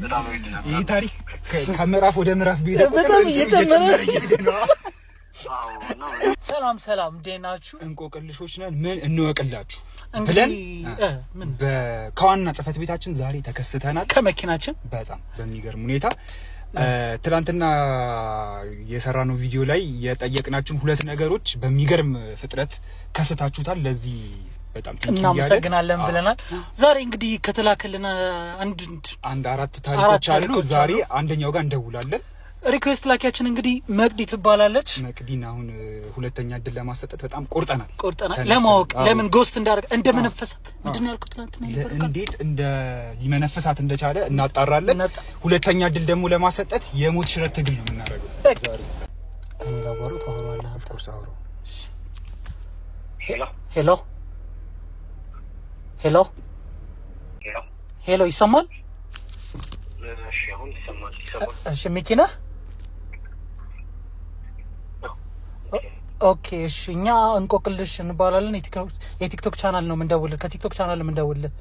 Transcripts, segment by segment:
በጣም ወድ ነበር። ይህ ታሪክ ከምዕራፍ ወደ ምዕራፍ በሄደ ቁጥር በጣም እየጨመረ እየሄደ ነው። አዎ፣ እና ሰላም ሰላም፣ እንዴት ናችሁ? እንቆቅልሾች ነን፣ ምን እንወቅላችሁ እንግዲህ ብለን ምን ከዋና ጽህፈት ቤታችን ዛሬ ተከስተናል። ከመኪናችን። በጣም በሚገርም ሁኔታ ትናንትና የሰራነው ቪዲዮ ላይ የጠየቅናችሁን ሁለት ነገሮች በሚገርም ፍጥነት ከስታችሁታል። ለዚህ በጣም thank you እያለን እናመሰግናለን ብለናል። ዛሬ እንግዲህ ከተላከልን አንድ አንድ አራት ታሪኮች አራት አሉ። ታሪኮች ዛሬ አሉ። አንደኛው ጋር እንደውላለን። Request ላኪያችን እንግዲህ መቅዲ ትባላለች። መቅዲን አሁን ሁለተኛ እድል ለማሰጠት በጣም ቆርጠናል። ቆርጠናል ተነስተናል። ለማወቅ ለምን ghost እንዳደረገ፣ እንደመነፈሳት፣ ምንድን ነው ያልኩት ትናንትና የነበረው ቃል? እንዴት እንደ ሊመነፈሳት እንደቻለ እናጣራለን። ሁለተኛ እድል ደግሞ ለማሰጠት የሞት ሽረት ትግል ነው የምናደርገው በቃ። ዛሬ። እኔ ላዋራው፣ ታወራዋለህ አንተ። Of course አውሮ። Hello። Hello hello። Hello። Hello፣ ይሰማል? እሺ፣ አሁን ይሰማል፣ ይሰማል። እሺ፣ ሚኪ ነህ? Okay እሺ፣ እኛ እንቆቅልሽ እንባላለን። የቲክቶክ ቻናል ነው የምንደውልህ፣ ከቲክቶክ ቻናል ነው የምንደውልህ።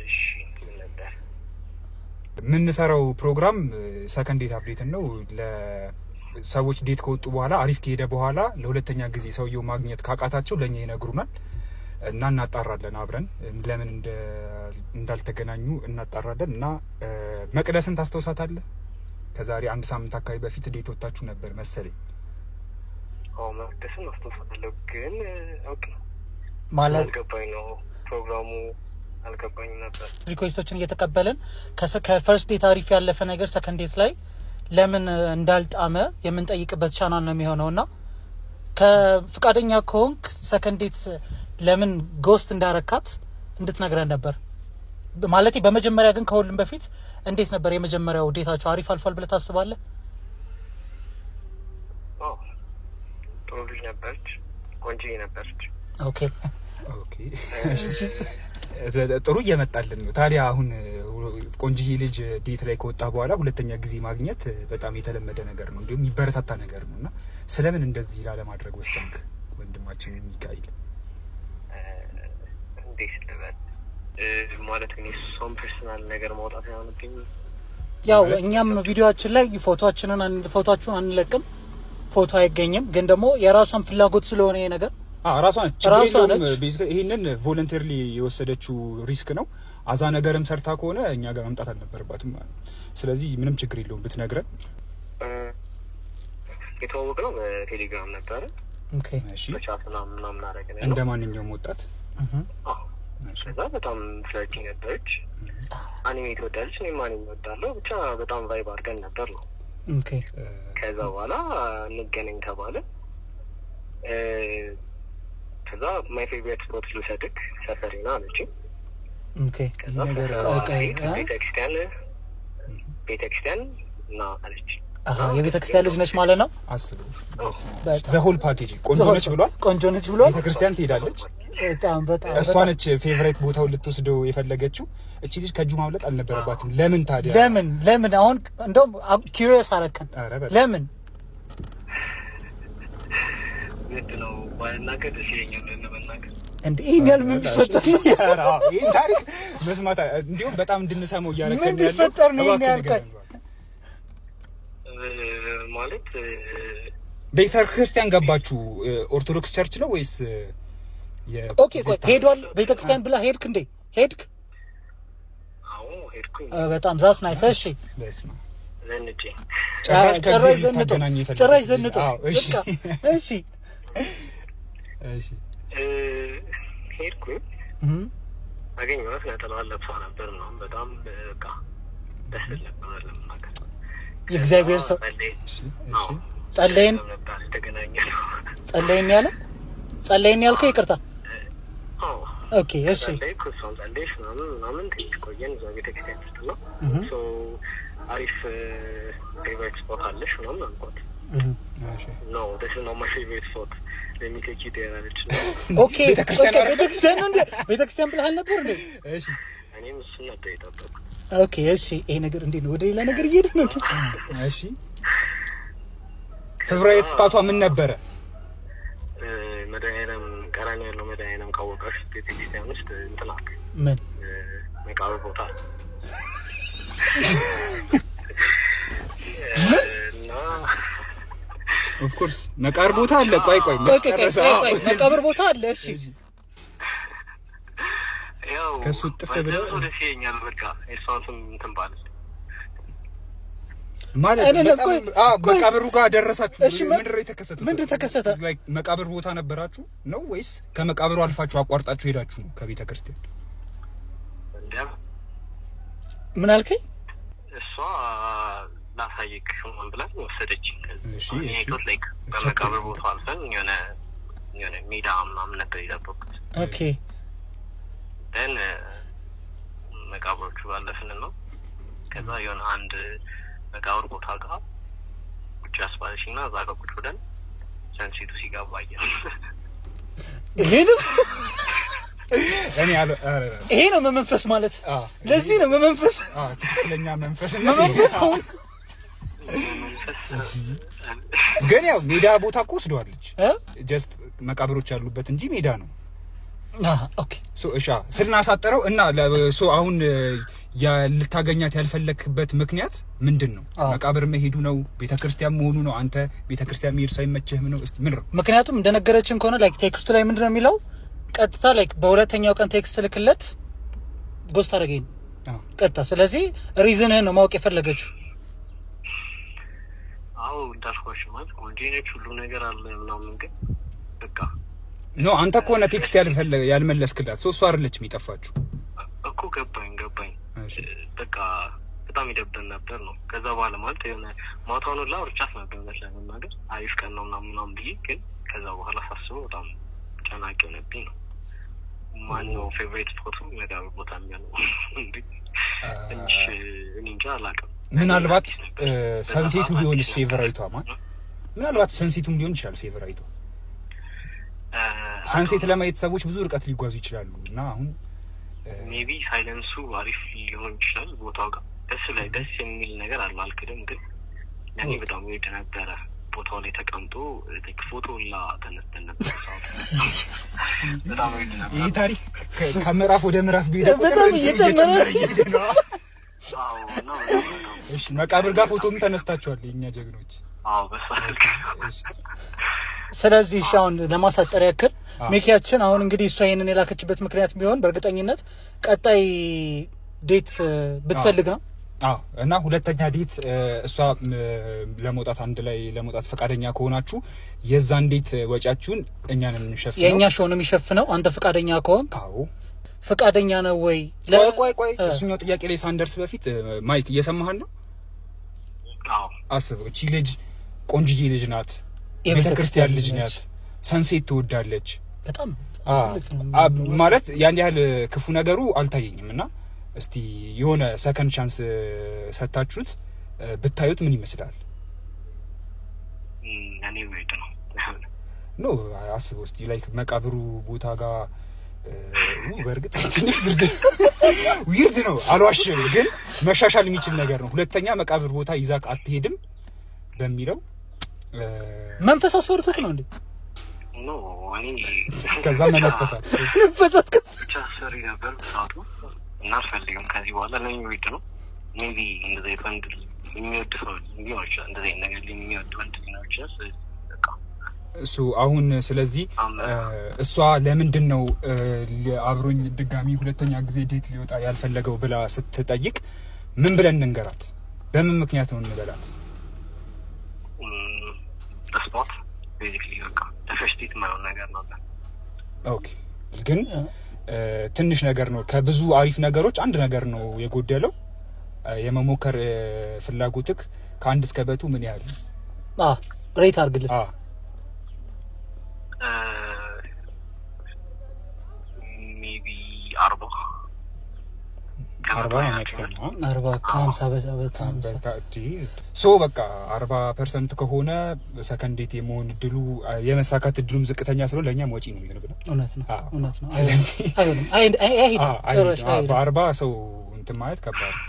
እሺ፣ ምን ነበር? የምንሰራው ፕሮግራም second date update ነው። ለሰዎች date ከወጡ በኋላ፣ አሪፍ ከሄደ በኋላ፣ ለሁለተኛ ጊዜ ሰውየው ማግኘት ካቃታቸው ለእኛ ይነግሩናል እና እናጣራለን። አብረን ለምን እንዳልተገናኙ እናጣራለን። እና መቅደስን ታስታውሳታለህ? ከዛሬ አንድ ሳምንት አካባቢ በፊት date ወጥታችሁ ነበር መሰለኝ። አዎ፣ መቅደስን አስታውሳታለሁ፣ ግን okay ማለት አልገባኝ ነው፣ ፕሮግራሙ አልገባኝም ነበር። Request ኦችን እየተቀበልን ከ first date አሪፍ ያለፈ ነገር second date ላይ ለምን እንዳልጣመ የምንጠይቅበት ቻናል ነው የሚሆነው። እና ከፍቃደኛ ከሆንክ second date ለምን ghost እንዳረካት እንድትነግረን ነበር። ማለት በመጀመሪያ ግን ከሁሉም በፊት እንዴት ነበር የመጀመሪያው date ኣችሁ? አሪፍ አልፏል ብለህ ታስባለህ? አዎ፣ ጥሩ ልጅ ነበረች፣ ቆንጆዬ ነበረች። Okay። Okay፣ ጥሩ እየመጣልን ነው። ታዲያ አሁን ቆንጅዬ ልጅ date ላይ ከወጣ በኋላ ሁለተኛ ጊዜ ማግኘት በጣም የተለመደ ነገር ነው፣ እንዲሁም የሚበረታታ ነገር ነው። እና ስለምን እንደዚህ ላለማድረግ ወሰንክ ወንድማችን ሚካኤል? እንዴት ልበል፣ ማለት እኔ እሷን personal ነገር ማውጣት አይሆንብኝም። ያው እኛም ቪዲዮአችን ላይ ፎቶአችሁን አንለቅም፣ ፎቶ አይገኝም። ግን ደግሞ የራሷን ፍላጎት ስለሆነ ይሄ ነገር ራሷ ነች፣ ችግር ራሷ የለውም። ነች። Basically ይሄንን voluntarily የወሰደችው risk ነው። አዛ ነገርም ሰርታ ከሆነ እኛ ጋር መምጣት አልነበረባትም ማለት ነው። ስለዚህ ምንም ችግር የለውም ብትነግረን። የተዋወቅነው በቴሌግራም ነበረ። Okay። እሺ። በ chat ምናምን ምናምን አደረግን። እንደ ማንኛውም ወጣት። አዎ። እሺ። ከዛ በጣም flirty ነበረች። Anime ትወዳለች፣ እኔም anime እወዳለሁ። ብቻ በጣም vibe አድርገን ነበር ነው። ከዛ በኋላ እንገናኝ ተባለ። ከዛ my favorite spot ልውሰድክ፣ ሰፈሬ ነው አለችኝ። ከዛ ይህ ነገር ሰፈሯ ቆይ፣ ስሄድ እ? ቤተክርስቲያን ቤተክርስቲያን ና አለች። አሃ፣ የቤተክርስቲያን ልጅ ነች ማለት ነው። አስቡ። በጣም Whole package፣ ቆንጆ ነች ብሏል። ቆንጆ ነች ብሏል። ቤተክርስቲያን ትሄዳለች። በጣም በጣም እሷ ነች favorite ቦታውን ልትወስደው የፈለገችው። እቺ ልጅ ከእጁ ማምለጥ አልነበረባትም። ለምን ታዲያ? ለምን አሁን እንደውም curious አረከን። ኧረ በጣም። ለምን? ምንድን ነው፣ ባልናገር ደስ ይለኛል ለመናገር። እንደ ይሄን ያህል ምን ቢፈጠር ነው? ኧረ አዎ፣ ይህን ታሪክ መስማት እንዲሁም በጣም እንድንሰማው እያደረግን ምን ያለው ቢፈጠር ነው ይሄን እባክህ ያህል ቀን? ንገረን። ማለት ቤተ ክርስቲያን ገባችሁ? ኦርቶዶክስ church ነው ወይስ Okay ቆይ፣ ሄዷል ቤተክርስቲያን ብላ ሄድክ እንዴ? ሄድክ? አዎ፣ ሄድኩኝ። በጣም that's nice። እሺ። በስመ አብ። ዘንጬ። ጭራሽ ከዚህ ጭራሽ ዘንጦ ልታገናኝ የፈለገች ጭራሽ ልጅ። ዘንጦ። አዎ፣ እሺ። በቃ እሺ። እሺ። ሄድኩኝ፣ አገኘኋት። ነጠላዋን ለብሳ ነበር ምናምን፣ በጣም በቃ ደስ ል ነበር ለመናገር። የእግዚአብሔር ሰው። ጸለይን። እሺ። አዎ። እሺ። ጸለይን። ነበር የተገናኘነው። ጸለይን ያለው፣ ጸለይን ያልከው፣ ይቅርታ። አዎ። Okay እሺ። ጸለይኩ፣ እሷም ጸለየች ምናምን ምናምን፣ ትንሽ ቆየን እዛ ቤተክርስቲያን ውስጥ ነው። So አሪፍ favorite spot አለሽ ምናምን አልኳት። እሺ። "No, this is not my favorite spot, let me take you there" አለች። Okay። ቤተክርስቲያን Okay። አይደል? ቤተክርስቲያን ነው እንዴ? ቤተክርስቲያን ብለሃል ነበር እንዴ? እሺ። እኔም እሱን ነበር የጠበቅኩት። Okay እሺ። ይሄ ነገር እንዴት ነው? ወደ ሌላ ነገር እየሄደ ነው እንዴ? እሺ፣ favorite spot ኧ ምን ነበረ? መድኃኒዓለም፣ ቀራንዮ ያለው መድኃኒዓለም ካወቃሽ ቤተክርስቲያን ውስጥ እንትን አለ። ምን? መቃብር ቦታ እና Of course መቃብር ቦታ አለ። ቆይ ቆይ ቆይ ቆይ ቆይ ቆይ፣ መቃብር ቦታ አለ። እሺ። ያው ከሱ እጥፍ ብለህ ባይደርሰው ደስ ይለኛል። በቃ የእሷን ስም እንትን ባል ማለት እኔ በጣም ቆይ፣ ቆይ። መቃብሩ ጋር ደረሳችሁ። እሺ፣ ምንድን ነው የተከሰተው? ምንድን ተከሰተ? Like መቃብር ቦታ ነበራችሁ ነው ወይስ ከመቃብሩ አልፋችሁ አቋርጣችሁ ሄዳችሁ ነው ከቤተ ክርስቲያን? እንዲያ ምን አልከኝ? እሷ ላሳይክ ምናምን ብላኝ ወሰደች። እሺ። Like በመቃብር ቦታ አልፈን የሆነ ሜዳ ምናምን ነበር የጠበኩት። Then መቃብሮቹ ባለፍን ነው። ከዛ የሆነ አንድ መቃብር ቦታ ጋር ቁጭ ያስባለች እና እዛ ጋር ቁጭ ብለን sunset ኡ ሲገባ አየን። ይሄ ነው እኔ አለ ኧረ ኧረ ይሄ ነው መመንፈስ ማለት። ለዚህ ነው መመንፈስ። ትክክለኛ መንፈስ። መመንፈስ አሁን ግን ያው ሜዳ ቦታ እኮ ወስደዋለች። እ? Just መቃብሮች ያሉበት እንጂ ሜዳ ነው። Okay. So እሻ ስናሳጠረው እና so አሁን ልታገኛት ያልፈለክበት ምክንያት ምንድን ነው? መቃብር መሄዱ ነው? ቤተክርስቲያን መሆኑ ነው? አንተ ቤተክርስቲያን መሄድ ሳይመችህም ነው? እስቲ ምን ነው? ምክንያቱም እንደነገረችን ከሆነ like text ኡ ላይ ምንድን ነው የሚለው? ቀጥታ like በሁለተኛው ቀን text ልክለት ghost አደረገኝ ቀጥታ። ስለዚህ reason ህን ነው ማወቅ የፈለገችው። አዎ፣ እንዳልኳችሁ ማለት ቆንጆ ነች፣ ሁሉ ነገር አለ ምናምን፣ ግን በቃ No፣ አንተ ከሆነ text ያልመለስክላት so እሷ አይደለችም የጠፋችሁ። እኮ ገባኝ ገባኝ። በቃ በጣም ይደብር ነበር ነው። ከዛ በኋላ ማለት የሆነ ማታውን ሁላ አውርቻት ነበር እውነት ለመናገር፣ አሪፍ ቀን ነው ምናምን ምናምን ብዬ፣ ግን ከዛ በኋላ ሳስበው በጣም ጨናቂ ሆነብኝ ነው። ማነው favorite spot ኡ መቃብር ቦታ የሚሆነው እንዴ? ትንሽ እኔ እንጃ አላውቅም። ምናልባት አዲስ ነበር። በዛ sunset ኡ ሰዓት ቢሆንስ አዲስ ነበር። Favorite ቷ ማለት ምናልባት sunset ኡም ሊሆን ይችላል favorite ቷ። Sunset ለማየት ሰዎች ብዙ ርቀት ሊጓዙ ይችላሉ እና አሁን Maybe silence ኡ አሪፍ ሊሆን ይችላል። ቦታው ጋር ደስ ላይ ደስ የሚል ነገር አለ አልክድም፣ ግን ለእኔ በጣም weird ነበረ። ቦታው ላይ ተቀምጦ like ፎቶ ሁላ ተነስተን ነበር። ሰዓቱ በጣም weird ነበር። ይህ ታሪክ ከምዕራፍ ወደ ምዕራፍ በሄደ ቁጥር በጣም እንትን እየጨመረ እየሄደ ነው። አዎ፣ እና በጣም በጣም እሺ፣ መቃብር ጋር ፎቶም ተነስታችኋል የእኛ ጀግኖች። አዎ፣ በሳልክ እሺ። ስለዚህ እሺ አሁን ለማሳጠር ያክል ሜኪያችን አሁን እንግዲህ እሷ ይሄንን የላከችበት ምክንያት ቢሆን በእርግጠኝነት ቀጣይ date ብትፈልግ ነው። አዎ፣ እና ሁለተኛ date እሷ ለመውጣት አንድ ላይ ለመውጣት ፈቃደኛ ከሆናችሁ የዛን date ወጪያችሁን እኛን የምንሸፍነው። የእኛ show ነው የሚሸፍነው። አንተ ፈቃደኛ ከሆንክ ፈቃደኛ ነው ወይ? ቆይ ቆይ ቆይ፣ እሱኛው ጥያቄ ላይ ሳንደርስ በፊት ማይክ እየሰማህን ነው? አዎ። አስበው፣ እቺ ልጅ ቆንጅዬ ልጅ ናት። ቤተክርስቲያን ልጅ ናት። Sunset ትወዳለች። በጣም ትልቅ ነው። ማለት ያን ያህል ክፉ ነገሩ አልታየኝም እና እስቲ የሆነ second chance ሰታችሁት ብታዩት ምን ይመስላል? እኔ weird ነው። No፣ አስበው እስቲ like መቃብሩ ቦታ ጋር በእርግጥ ትንሽ ብርድ weird ነው አልዋሽም፣ ግን መሻሻል የሚችል ነገር ነው። ሁለተኛ መቃብር ቦታ ይዛክ አትሄድም በሚለው መንፈስ አስፈርቶት ነው እንዴ? No፣ እኔ ከዛ መነፈሳት መንፈሳት ብቻ ሰሪ ነበር ሰዓቱ እና አልፈልግም ከዚህ በኋላ። ለኔ weird ነው። Maybe እንደዚህ አይነት ወንድ የሚወድ ሰው ሊኖር ይችላል። እንደዚህ አይነት ነገር የሚወድ ወንድ ሊኖር ይችላል። ስለዚህ በቃ እሱ አሁን ስለዚህ እሷ ለምንድን ነው አብሮኝ ድጋሚ ሁለተኛ ጊዜ date ሊወጣ ያልፈለገው ብላ ስትጠይቅ ምን ብለን እንንገራት? በምን ምክንያት ነው እንበላት? Spot basically በቃ ለ first date የማይሆን ነገር ነበር። Okay፣ ግን ትንሽ ነገር ነው፣ ከብዙ አሪፍ ነገሮች አንድ ነገር ነው የጎደለው። የመሞከር ፍላጎትክ ከ1 እስከ 100 ምን ያህል? Rate አድርግልን። Maybe 40. 40 መጥፎ ነው። 40 ከ50 በታች። So በቃ 40% ከሆነ second date የመሆን እድሉ የመሳካት እድሉም ዝቅተኛ ስለሆነ ለእኛም ወጪ ነው የሚሆንብን። እውነት ነው፣ እውነት ነው። ስለዚህ አይሆንም፣ አይሄድም፣ ጭራሽ አይሄድም። በ40 ሰው እንትን ማለት ከባድ ነው።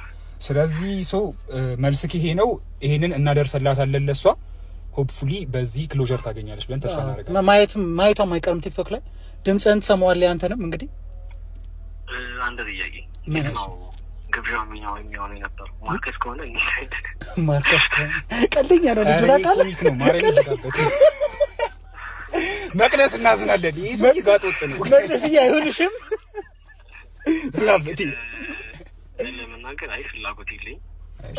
ስለዚህ ሰው መልስክ ይሄ ነው። ይሄንን እናደርሰላታለን ለሷ። Hopefully በዚህ closure ታገኛለች ብለን ተስፋ እናደርጋለን። ማየትም ማየቷም አይቀርም። ቲክቶክ ላይ ድምፅህን ትሰማዋለህ። አንተንም እንግዲህ አንድ ጥያቄ። ምን? የት ነው ግብዣው የሚሆነው የነበረው? ማርከስ ከሆነ እንሂድ። ማርከስ ከሆነ፣ ቀልደኛ ነው ልጁ። ኧረ ይሄ ታውቃለህ? Comic ነው። ማርያም ይዝጋበት። መቅደስ እናዝናለን። ይህ ሰውዬ ጋጥ ወጥ ነው። መቅደስዬ አይሆንሽም። ዝጋበት። ለመናገር አይ ፍላጎት የለኝም።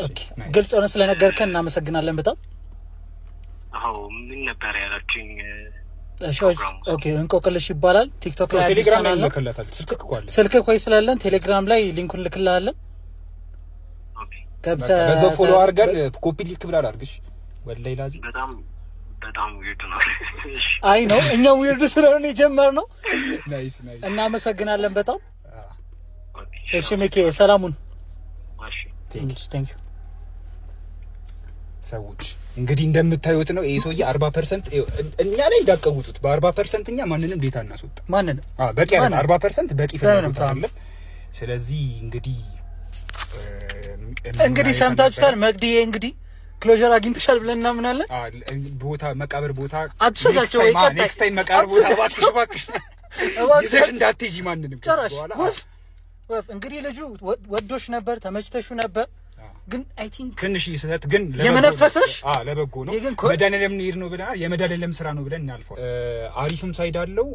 Okay፣ ግልጽ ሆነ ስለነገርከን እናመሰግናለን በጣም። አዎ፣ ምን ነበር ያላችሁኝ? እሺ፣ okay፣ እንቆቅልሽ ይባላል። ቲክቶክ ላይ አዲስ ቴሌግራም ላይ ቻናል ነው። እንልክለታል። ስልክ እኮ አለ። ስልክ ኮይ ስላለን ቴሌግራም ላይ link ኡን ልክልሃለን። Okay። ገብተህ በዛው follow አድርገን copy link ብላ አድርግሽ ወላሂ ላዚ። በጣም በጣም weird ነው። እሺ። አይ ነው፣ እኛም weird ስለሆነ የጀመርነው። Nice, nice. እናመሰግናለን በጣም። Okay። እሺ ሚኬ፣ ሰላሙን። እሺ። Thank you. ሰዎች እንግዲህ እንደምታዩት ነው። ይሄ ሰውዬ 40% እኛ ላይ እንዳቀውጡት። በ40% እኛ ማንንም date አናስወጣም። ማንን? በቂ አይደለም። ማንን? 40% በቂ ፍላጎት በምንም። አይደለም። ስለዚህ እንግዲህ እንግዲህ ሰምታችሁታል። መቅዲዬ እንግዲህ closure አግኝተሻል ብለን እናምናለን። ቦታ መቃብር ቦታ አትውሰጃቸው ወይ ቀጣይ። Next time መቃብር ቦታ እባክሽ እባክሽ እባክሽ። ይዘሽ እንዳትሄጂ ማንንም ከዚህ ጭራሽ በኋላ። ወፍ ወፍ። እንግዲህ ልጁ ወዶሽ ነበር፣ ተመችተሹ ነበር። ግን I think ትንሽ ስህተት ግን ለበጎ ነው። የመነፈሰሽ? አዎ ለበጎ ነው። ይሄ ግን መድኃኒዓለም እንሂድ ነው ብለናል። የመድኃኒዓለም ስራ ነው ብለን እናልፈው። አሪፍም side አለው፣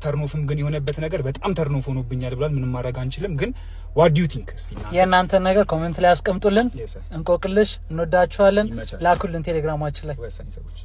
turn off ም ግን የሆነበት ነገር በጣም turn off ሆኖብኛል ብሏል። ምንም ማድረግ አንችልም። ግን what do you think እስቲ እናንተ? የእናንተን ነገር comment ላይ አስቀምጡልን። Yes, sir. እንቆቅልሽ እንወዳችኋለን። ይመቻል። ላኩልን ቴሌግራማችን ላይ። ወሳኝ ሰዎች።